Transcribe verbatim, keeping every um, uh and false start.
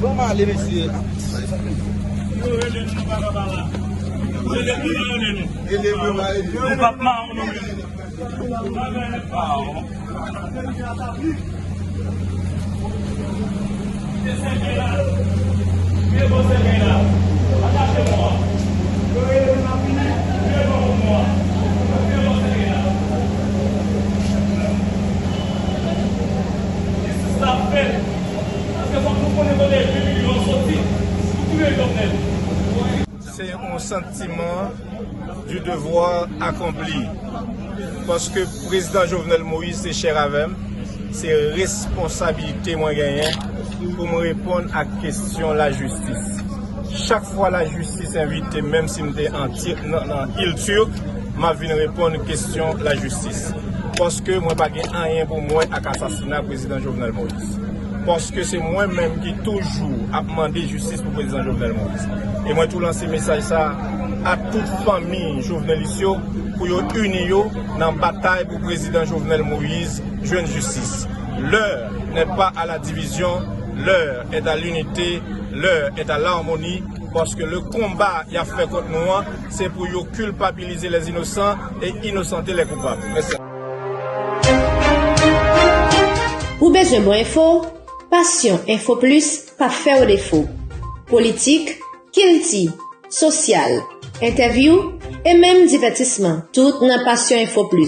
Bon, m ale, mesye. Yo rele nou, nou pa ka pa la. Rele nou, yo rele nou. Rele nou, pa rele nou. Nou p ap mawon nou menm. Se yon santiman du devoir accompli. Paske prezidan Jovenel Moïse se chè avè m, se responsabilite mwen genyen pou m reponn ak kesyon lajistis. Chak fwa lajistis envite m, menm si m te an Ti-, nan, nan Il Turk, m ap vin reponn kesyon lajistis. Paske mwen pa gen anyen pou m wè ak asasina prezidan Jovenel Moïse. Paske se mwen menm ki toujou ap mande jistis pou prezidan Jovenel Moïse. E mwen tou lanse mesaj sa a tout fanmi jovenelis yo pou yo ini yo nan batay pou prezidan Jovenel Moïse jwenn jistis. L'heure n'est pas à la division, l'heure est à l'unité, l'heure est à l'harmonie, paske le konba y ap fè kont nou an, se pou yo kilpabilize les innocents et innocenter les coupables. Mèsi. Ou bezwen bon enfo? Passion Info Plus p ap fè w defo. Politik, kilti, sosyal, entèvyou e menm divètisman, tout nan Passion Info Plus.